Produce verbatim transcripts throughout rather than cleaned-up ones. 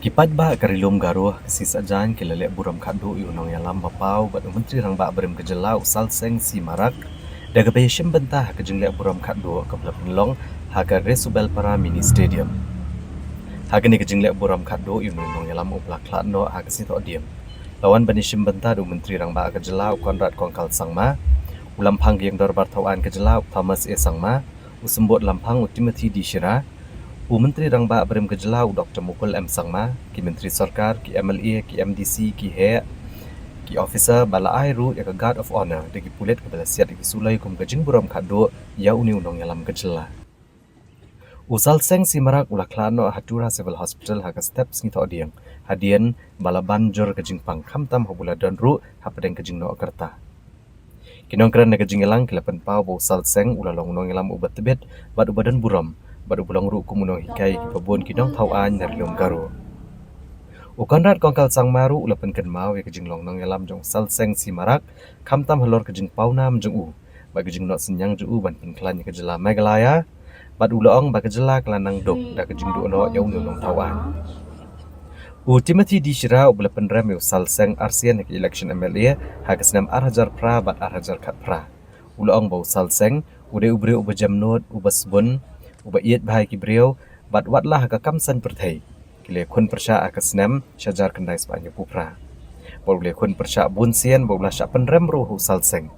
Ki paidbah ka Ri Lum Garo ha ka sngi Saitjaiñ ki la leh burom khadduh ïa u nongïalam ba paw bad u Myntri Rangbah barim ka jylla u Salseng C Marak da kaba ïashim bynta ha ka jingleh burom khadduh kaba la pynlong ha ka Resubelpara Mini Stadium. Ha kane ka jingleh burom khadduh ïa u nongïalam uba la khlad noh ha ka sngi Thohdieng, la wan ban ïashim bynta da u Myntri Rangbah ka jylla u Conrad Kongkal Sangma, u Lamphang ka Ïing Dorbar Thawaiñ ka jylla u Thomas A Sangma, u Symbud Lamphang u Timothy D Shira, u Myntri Rangbah barim ka jylla u Doktor Mukul M Sangma, ki Myntri Sorkar, ki M L A, ki M D C, ki heh, ki officer, bad la ai ruh ïa ka Guard of Honour da ki pulit kaba la siat ïa ki suloi kum ka jingburom khadduh ïa une u nongïalam ka jylla. U Salseng C Marak u la khlad noh ha Tura Civil Hospital ha ka step sngi Thohdieng, hadien ba la ban jur ka jingpang khamtam haba u la don ruh hapdeng ka jingnoh ka rta. Ki nongkren na ka jingïalang ki la pynpaw ba u Salseng u la long u nongïalam uba tbit bad uba don burom bad uba long ruh kum u nonghikai ïa kiba bun ki nongthaw aiñ na Ri Lum Garo. U Conrad Kongkal Sangma ruh u la pynkynmaw ïa ka jinglong nongïalam jong u Salseng C Marak, khamtam halor ka jingpawnam jong u bad ka jingnoh synñiang jong u ban pynkhlaiñ ïa ka jylla Meghalaya, bad u la ong ba ka jylla ka la nang duk da ka jingduh noh ïa une u nongthaw aiñ. U Timothy D Shira uba la pynrem ïa u Salseng arsien ha ka election M L A ha ka snem ar hajar phra bad ar hajar khatphra, u la ong ba u Salseng u dei u briew uba jemnud, uba sbun, uba ïeit bha ïa ki briew, bad watla ha ka kam saiñ pyrthei ki la ïakhun pyrshah ha ka snem shi hajar khyndai spah hynñiewphew phra. Bad u la ïakhun pyrshah bun sien bad u la shah pynrem ruh ha u Salseng.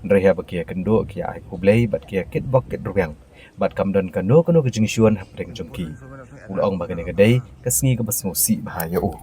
Hynrei haba ki ïakynduh, ki ïa ai khublei bad ki ïakit bok kit rwiang, bad kam don kano kano ka jingshun hapdeng jong ki. U la ong ba kane ka dei ka sngi kaba sngewsih bha ïa u.